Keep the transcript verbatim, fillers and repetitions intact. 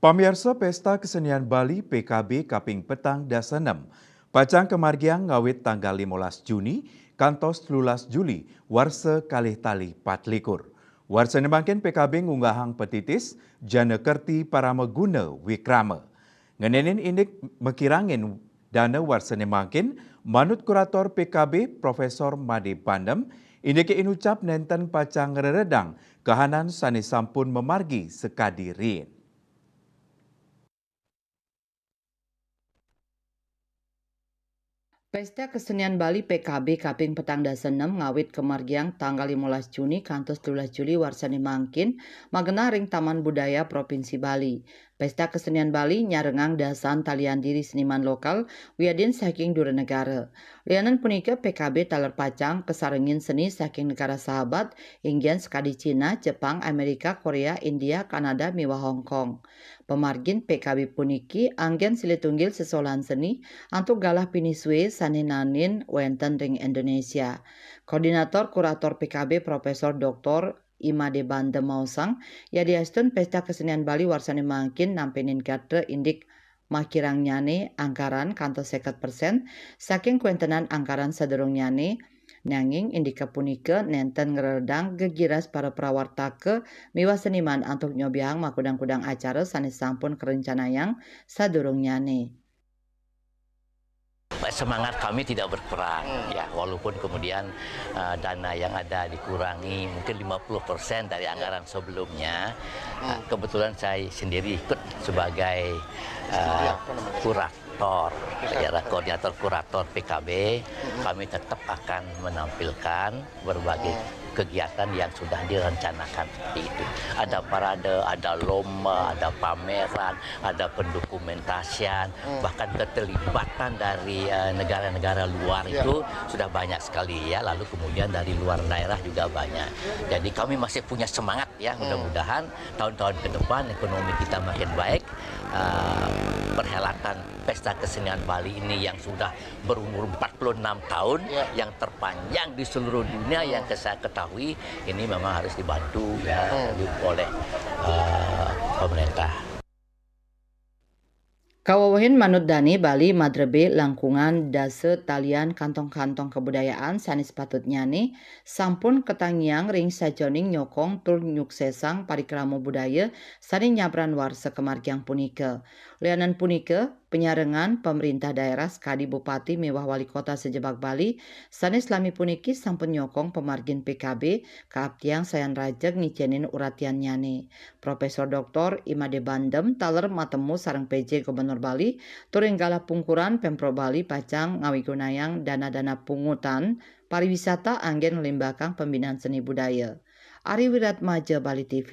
Pamiarsa, Pesta Kesenian Bali P K B kaping petang dasa enem pacang kamargiang ngawit tanggal limolas Juni kantos telulas Juli warsa kalih tali patlikur. Warsané mangkin P K B ngunggahang petitis Jana Kerti Paramaguna Wikrama. Ngenénin indik makirangin dana warsané mangkin, manut kurator P K B Profesor Made Bandem, indiké inucap nénten pacang ngreredang kahanan sané sampun mamargi sakadi riin. Pesta Kesenian Bali P K B kaping petang dasa enem ngawit kamargiang tanggal limolas Juni kantos telulas Juli warsané mangkin, magenah ring Taman Budaya Provinsi Bali. Pesta Kesenian Bali nyarengang dasan talian diri seniman lokal wiadin saking dura negara. Lianan punika, P K B taler pacang kasarengin seni saking negara sahabat, inggih sakadi Cina, Jepang, Amerika, Korea, India, Kanada, miwah Hong Kong. Pamargin P K B puniki anggén silih tunggil sesolahan seni antuk galah pinisué sané naenin wénten ring Indonesia. Koordinator Kurator P K B Profesor Doktor I Made Bandem maosang, yadiastun Pesta Kesenian Bali warsané mangkin nampénin gatra indik makirangnyané anggaran kantos seket persen saking kawéntenan anggaran sadurungnyané, nanging indiké punika nénten ngreredang gegiras para prawartaka miwah seniman antuk nyobiahang makudang-kudang acara sané sampun karencanayang sadurungnyané. Semangat kami tidak berkurang, ya, walaupun kemudian uh, dana yang ada dikurangi mungkin lima puluh persen dari anggaran sebelumnya. Uh, kebetulan saya sendiri ikut sebagai uh, kurator, ya, koordinator kurator P K B. Kami tetap akan menampilkan berbagai kegiatan yang sudah direncanakan seperti itu. Ada parade, ada lomba, ada pameran, ada pendokumentasian, bahkan keterlibatan dari eh, negara-negara luar itu sudah banyak sekali, ya. Lalu kemudian dari luar daerah juga banyak. Jadi kami masih punya semangat, ya. Mudah-mudahan tahun-tahun ke depan ekonomi kita makin baik. Eh, perhelatan Pesta Kesenian Bali ini yang sudah berumur empat puluh enam tahun, yang terpanjang di seluruh dunia yang saya ketahui, ini memang harus dibantu, ya, oleh eh, pemerintah. Kawewehin manut dané, Bali madrebé langkungan dasa talian kantong-kantong kabudayaan sané sapatutnyané sampun katangiang ring sajeroning nyokong tur nyuksesang parikrama budaya sané nyabran warsa kamargiang punika. Lianan punika, panyarengan pamréntah daerah sakadi bupati miwah wali kota sajebag Bali sané salami puniki sampun nyokong pamargin P K B kaaptiang sayan rajeg ngicénin uratiannyané. Profesor Doktor I Made Bandem taler matemu sareng P J Gubernur Bali tur ring galah pungkuran Pemprov Bali pacang ngawigunayang dana-dana pungutan pariwisata anggén nglimbakang pembinaan seni budaya. Ari Wiratmaja, Bali T V.